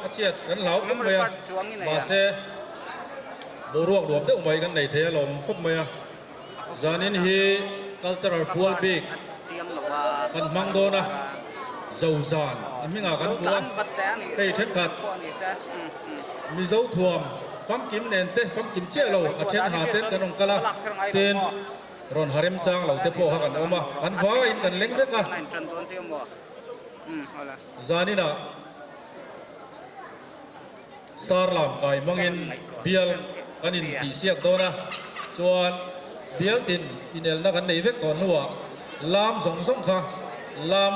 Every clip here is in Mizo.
a chhiat kan hlau khawp mai a, mahse boruak nuam deuh mai kan nei thei a lawm khawp mai a. Zanin hi cultural pual bik kan hmang dawn a, zo zan a hmingah kan hmu a, hei thenkhat Mizo thuam famkim nen te famkim chiah lo a then ha ten kan rawn kal a, tin rawn ha remchang lo te pawh kha kan awm a, kan vaiin kan leng vek a. Zaninah Sar lam kai hmangin bial kan intihsiak dawn a, chuan bial tin inelna kan nei vek tawh hnuah lam zawng zawng kha lam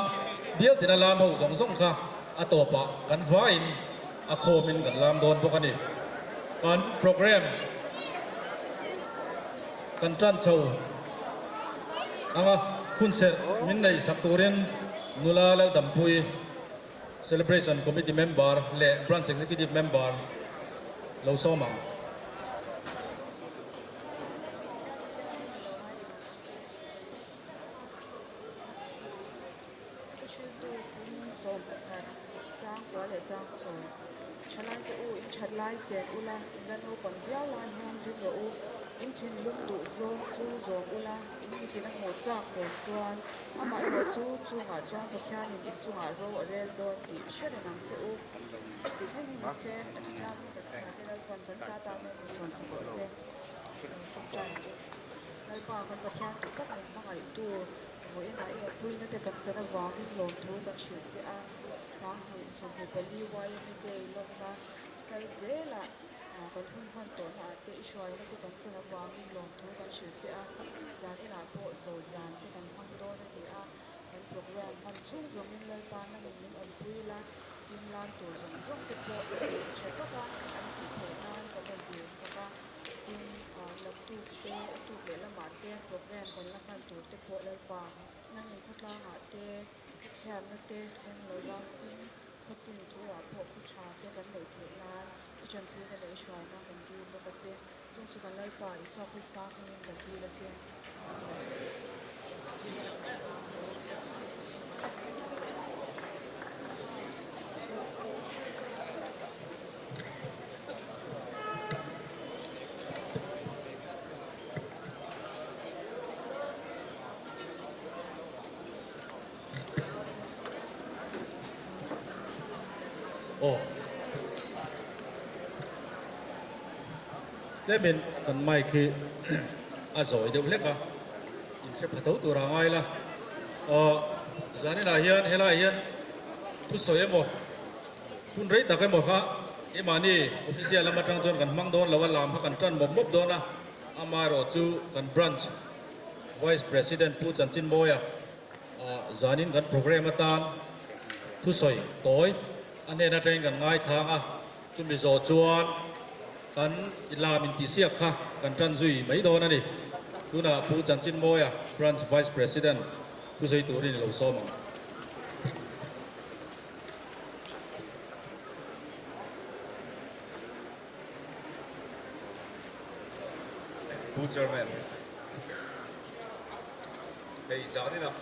bial tina lam ho zawng zawng kha a tawpah kan vaiin a khawmin kan lam dawn bawk a ni. Kan programme kan tan chho anga hunserh min neih sak turin nula Laldampui Celebration Committee member leh Branch Executive member lo sawm ang. Thuhriltu phung 11 chang kua leh chang sawm. Thalaite u, in that lai chen ula, in la naupang viau lai hian ring rawh u. In thinlung duh zawng chu zawm ula, in mitin a hmuh chak nen chuan amaherawh chu chungah chuan Pathianin in chungah ro a rel dawn tih hre reng ang che u. Ti thlengin ni se, a thithiam kan chhiate Lalpan kan sa tan em ni sawn sak rawh se. Ṭawngṭai ang u. Lalpa kan Pathian duh tak min hmangaihtu vawiinah i awmpuina te kan chan avangin lawmthu kan hrilh che a, 2024 YMA Day lawmna kal zelah kan hun hman tawhna ah te i hruaina te kan chan avangin lawmthu kan hrilh che a, zan inah pawh zo zan te kan hmang dawn a ni a, kan program hman chhung zawngin Lalpa nangin min awmpui la, tin lam tur zawng zawng te pawh tha taka an tih theih nan kan rawn dil sak a. Tin, lamtuk te, a tuk leh lamah te program kan la hman tur te pawh Lalpa nangin khawtlangah te, chhiatna te thleng lova tin khawchin thuah pawh khaw tha te kan neih theih nan i tanpuina leh i hruaina kan dil bawk a che. Chung chu kan Lalpa Isua Krista hmingin kan dil a che. Aw. Tlemin kan mic hi a zawi deuh hlek a, in hre pha tho tur a ngai la. Aw, zaninah hian helai hian thusawi emaw Hun rei tak emaw kha keimahni official lam atang chuan kan hmang dawn lo a, lam kha kan tan mawp mawp dawn a, amaherawh chu kan branch Vice President Pu Chanchin Mawia zanin kan programme atan thusawi tawi a hnen atangin kan ngaithlang a, chumi zawh chuan kan lam intihsiak kha kan tan zui mai dawn a ni. Tunah Pu Chanchin Mawia Branch Vice President thusawi turin i lo sawm ang. Pu Chairman, hei zanin ah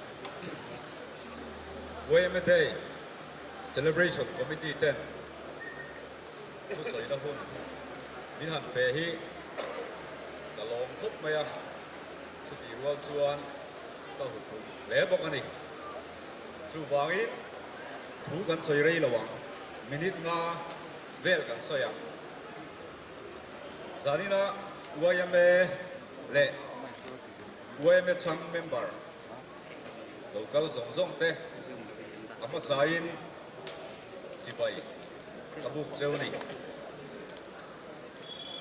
YMA Day Celebration Committee ten thusawina hun min han pe hi ka lawm khawp mai a, chutih rual chuan ka huphurh hle bawk a ni. Chuvangin thu kan sawi rei lo ang, minute nga vel kan sawi ang. Zanina yma leh yma chhang member lo kal zawng zawng te a hmasain chibai ka buk cheu a ni.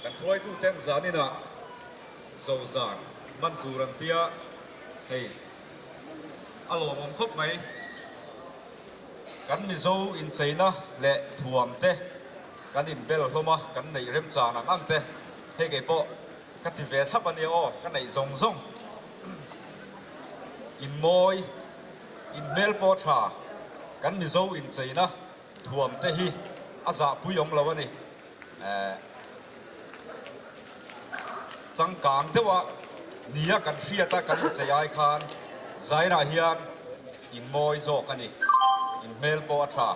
Kan hruaituten zaninah zozan hman tur an tia hei. A lawmawm khawp mai. Kan Mizo incheina leh thuam te kan inbel hlawm a, kan neih remchang ang ang te. Hei kei pawh ka ti ve thlap a nia aw, ka neih zawng zawng. Inmawi, inhmel pawh tha, kan Mizo incheina thuam te hi a zahpui awm lo a ni. Changkang deuha nia kan hriata kan inchei ai khan Zairah hian in mawi zawk a ni. In hmel pawh a tha,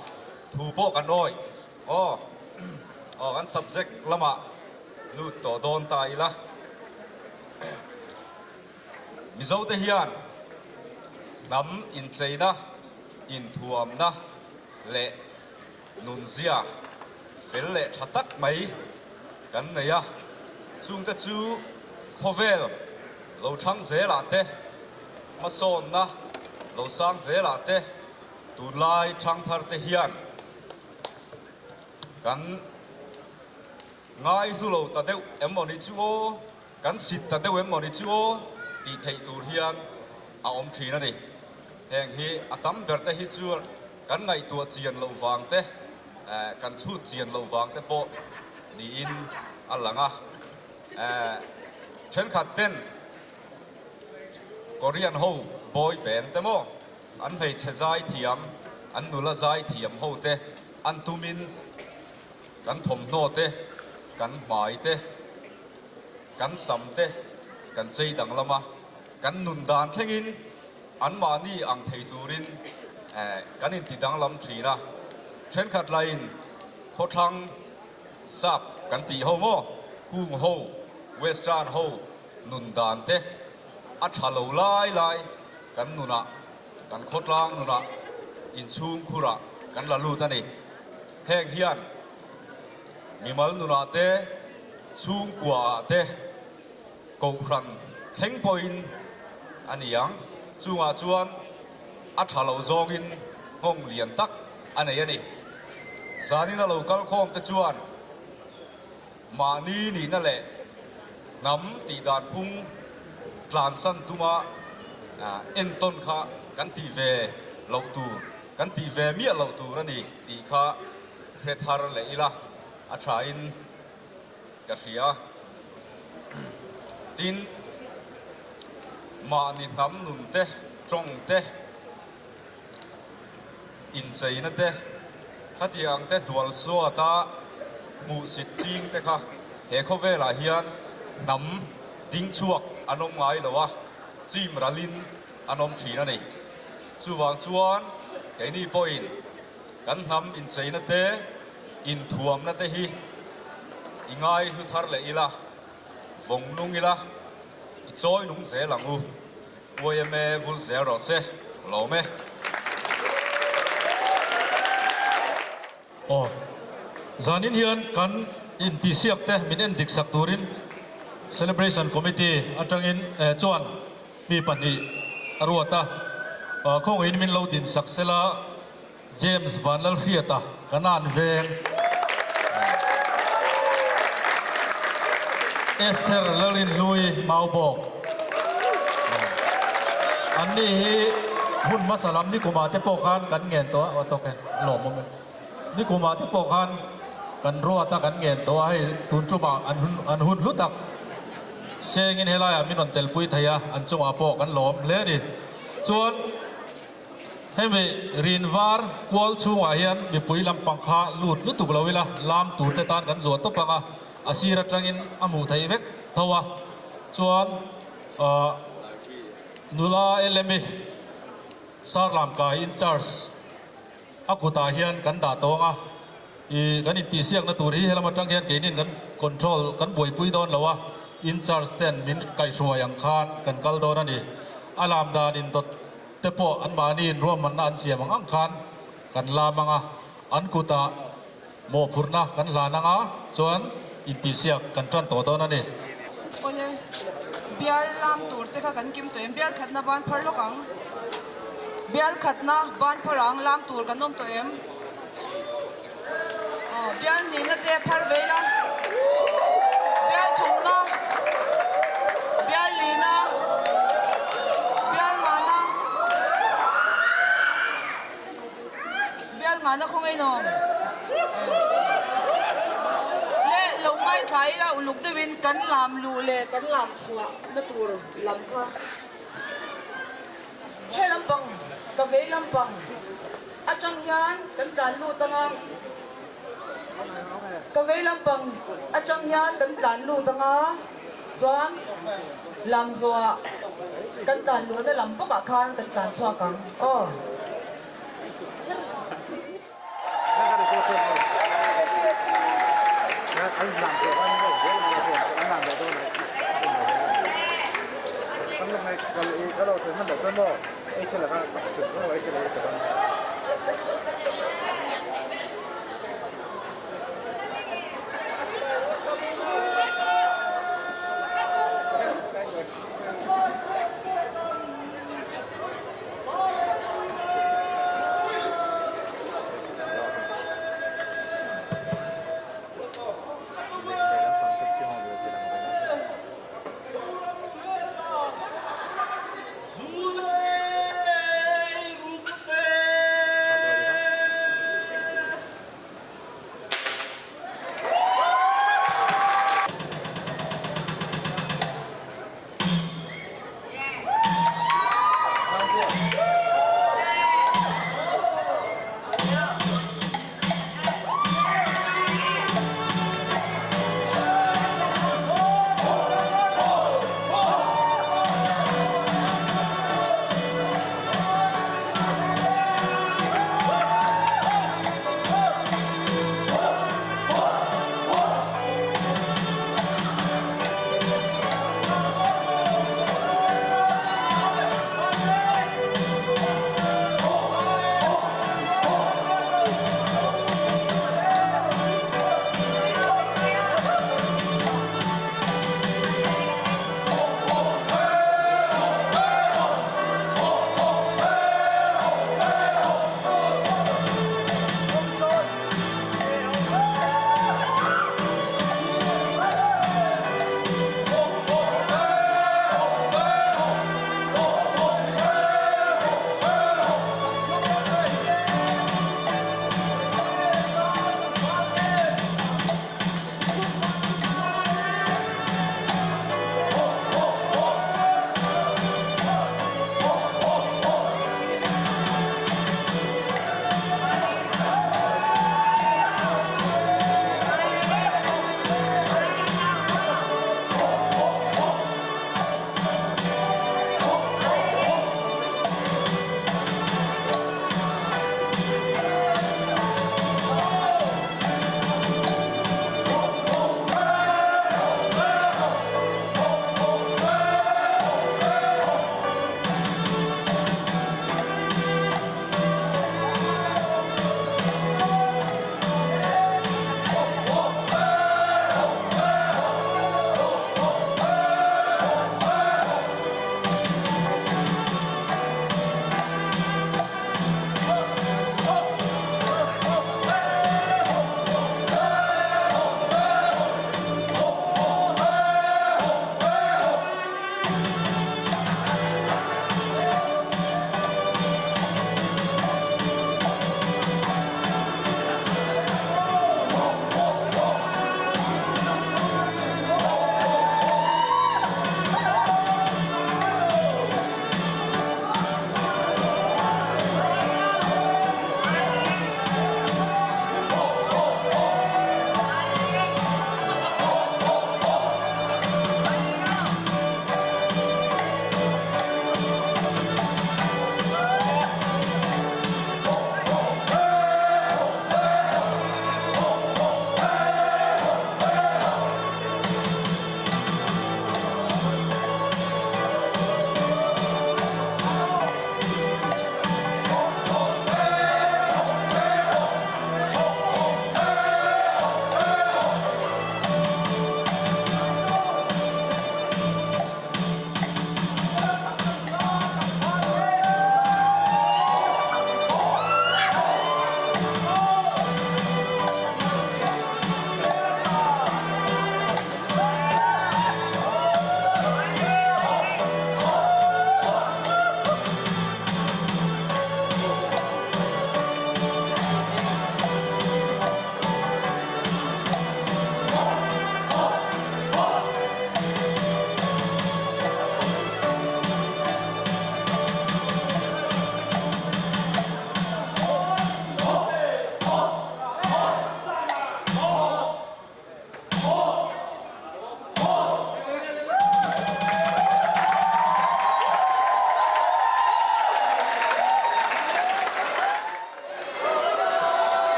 thu pawh kan awih. Aw, aw kan subject lamah lut tawh dawn ta ila. Mizote hian hnam incheina, inthuamna leh nunzia fel leh tha tak mai kan nei a, chungte chu khawvel lo thang zelah te, hmasawnna lo sang zelah te tunlai thangthar te hian kan ngai hlu lo ta deuh em maw ni chu aw, kan sit ta deuh em maw ni chu aw tih theih tur hian a awm thin a ni. Heng hi a tam ber te hi chu kan ngaihtuah chian loh vang te, kan chhut chian loh vang te pawh niin a lang a. Thenkhat ten Korean ho boy band te maw an hmeichhe zai thiam, an nula zai thiam ho te an tumin kan thawmhnaw te, kan hmai te, kan sam te kan chei danglam a, kan nun dan thlengin anmahni ang thei turin kan inti danglam thin a. Thenkhat lahin khawthlang sap kan tih ho maw, hung ho, western ho nun dan te a tha lo lai lai kan nunah, kan khawtlang nunah inchhung khurah kan la lut a ni. Heng hian mimal nunah te, chhungkuaah te, kohhran thleng pawhin a ni ang. Chungah chuan a tha lo zawngin nghawng lian tak a nei a ni. Zanin a lo kal khawm te chuan mahni nihna leh hnam tih dan phung tlansan tuma entawn kha kan tih ve loh tur, kan tih ve miah loh tur a ni tih kha hre thar leh ila a thain ka hria. Tin, mahni hnam nun te, tawng te, incheina te, khatiang ang te dual suata hmuhsit ching te kha he khawvelah hian hnam ding chhuak an awm ngai lo a, chim ralin an awm thin a ni. Chuvang chuan keini pawhin kan hnam incheina te, inthuamna te hi i ngai hlu thar leh ila, vawng nung ila, i chawi nung zel ang u. Yma vul zel rawh se, lawm e. Aw, zanin hian kan intihsiak te min en dik sak turin Celebration Committee atangin chuan mi pahnih a ruat a, khawngaihin min lo din sak sela. James Vanlalhriata kan an veng. Esther Lalrinhlui Maubawk. Anni hi hun hmasa lam nikumah te pawh khan kan ngen tawh a, aw tawk e, lawmawm e. Nikumah te pawh khan kan ruat a, kan ngen tawh a, hei tun tumah an hun an hun hlu tak sengin helaiah min rawn telpui thei a, an chungah pawh kan lawm hle a ni. Chuan. Hemi rin var kual chhungah hian mipui lampang kha lut lutuk lo ila, lam tur te tan kan zuah tawp ang a, a sir atangin a hmuh theih vek tho a. Chuan ahh nula Elemi Sarlamkai in charge a kutah hian kan dah tawng a, ih kan intihsiakna tur hi helam atang hian keinin kan control kan buaipui dawn lo a, in charge ten min kaihhruai ang khan kan kal dawn a ni. A lam dan indawt te pawh anmahni inruahmanna an siam ang ang khan kan lam ang a, an kutah mawhphurhna kan hlan ang a, chuan intihsiak kan tan tawh dawn a ni. Awle, bial lam tur te kha kan kim tawh em? Bial khatna ban phar lawk ang. Bial khatna ban phar ang lam tur kan awm tawh em? Aw, bial nihna te phar ve ila. Bial thumna, bial lihna, bial ngahna, bial ngahna khaw ngei lawm. Le lo ngaithla ila uluk deuhin kan lam luh leh kan lam chhuah na tur lam kha. He lampang, ka vei lampang. Atang hian kan tlan lut ang a, ka vei lampang atang hian kan tlan lut ang a, chuan Lamzawah kan tlan luhna lam bawkah khan kan tlan chhuak ang aw.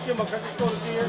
Kima kha ka call tir.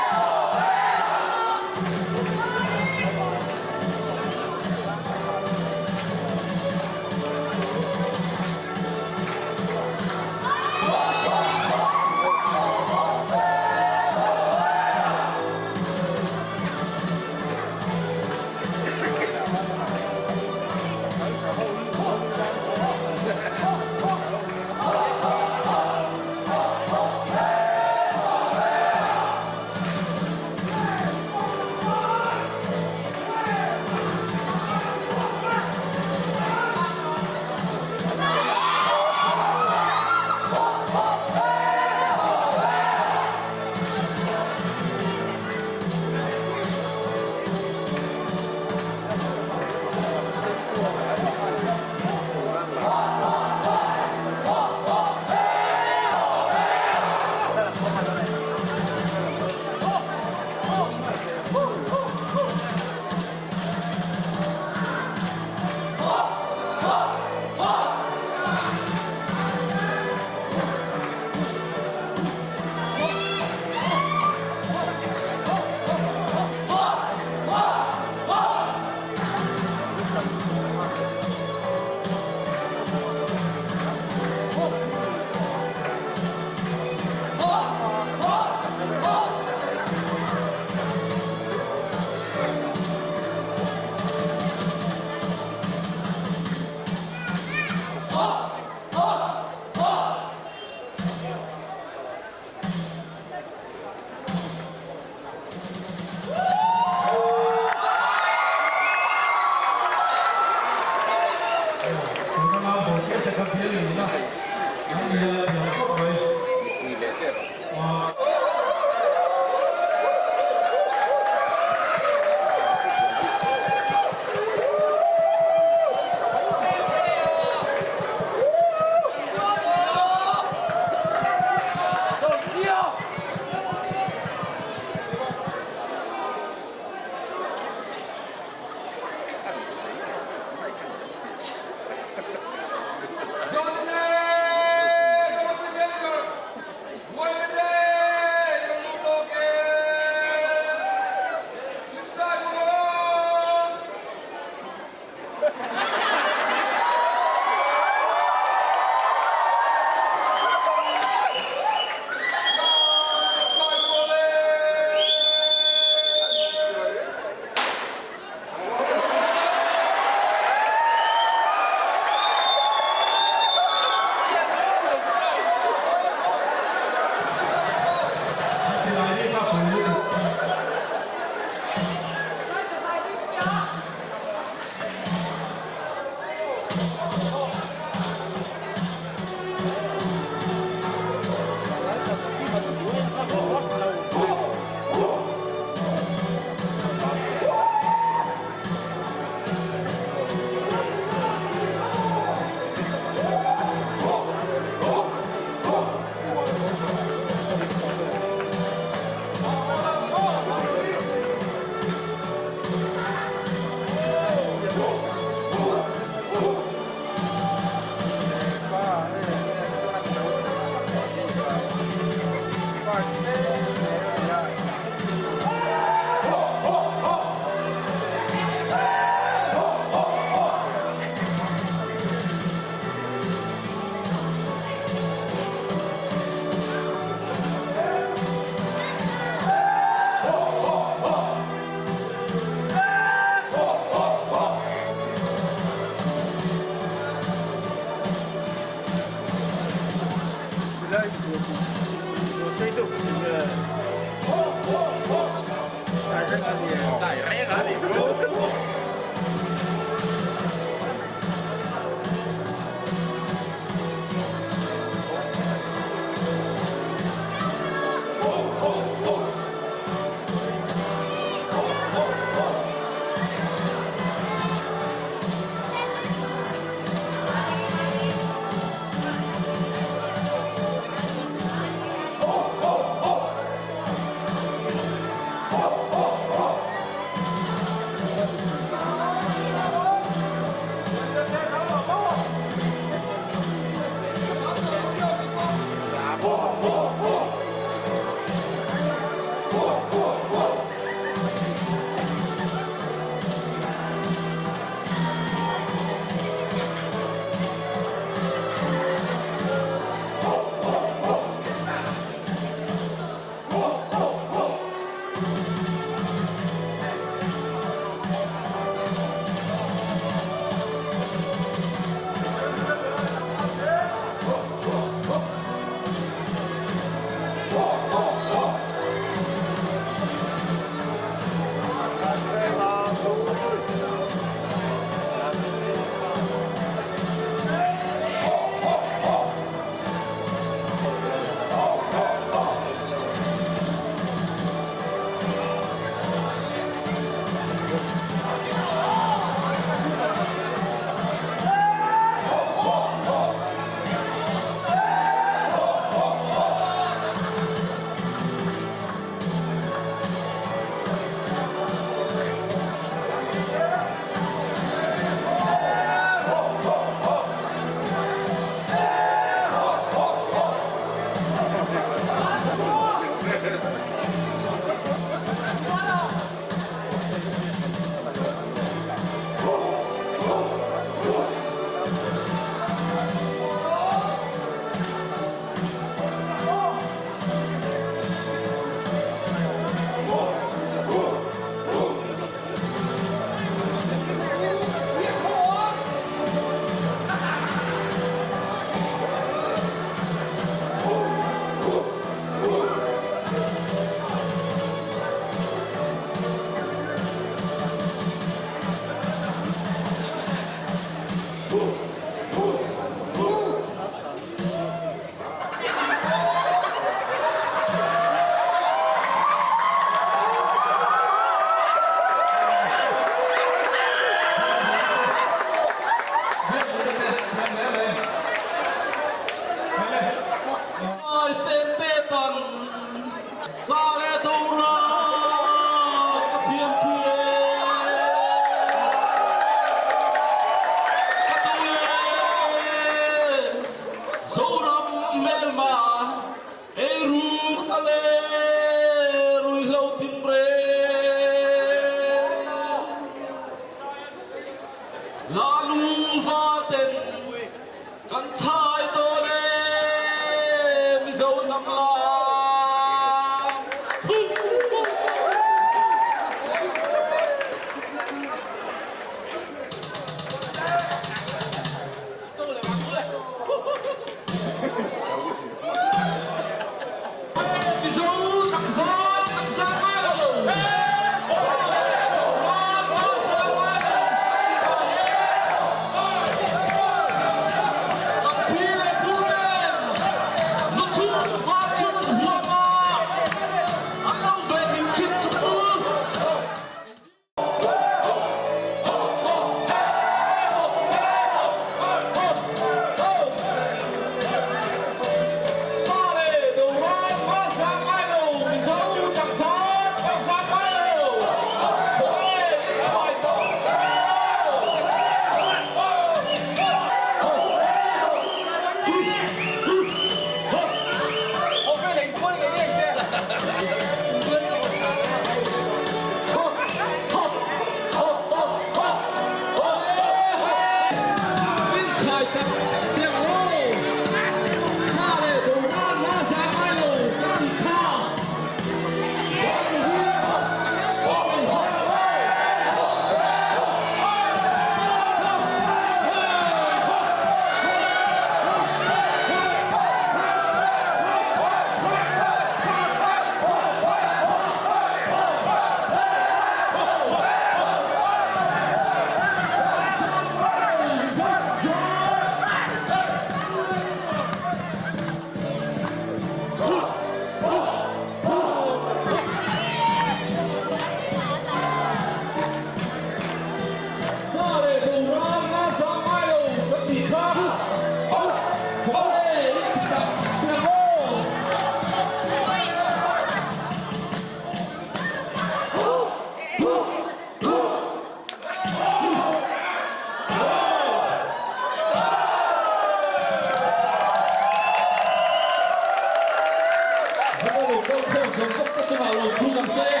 chungah lawmthu kan sawi e.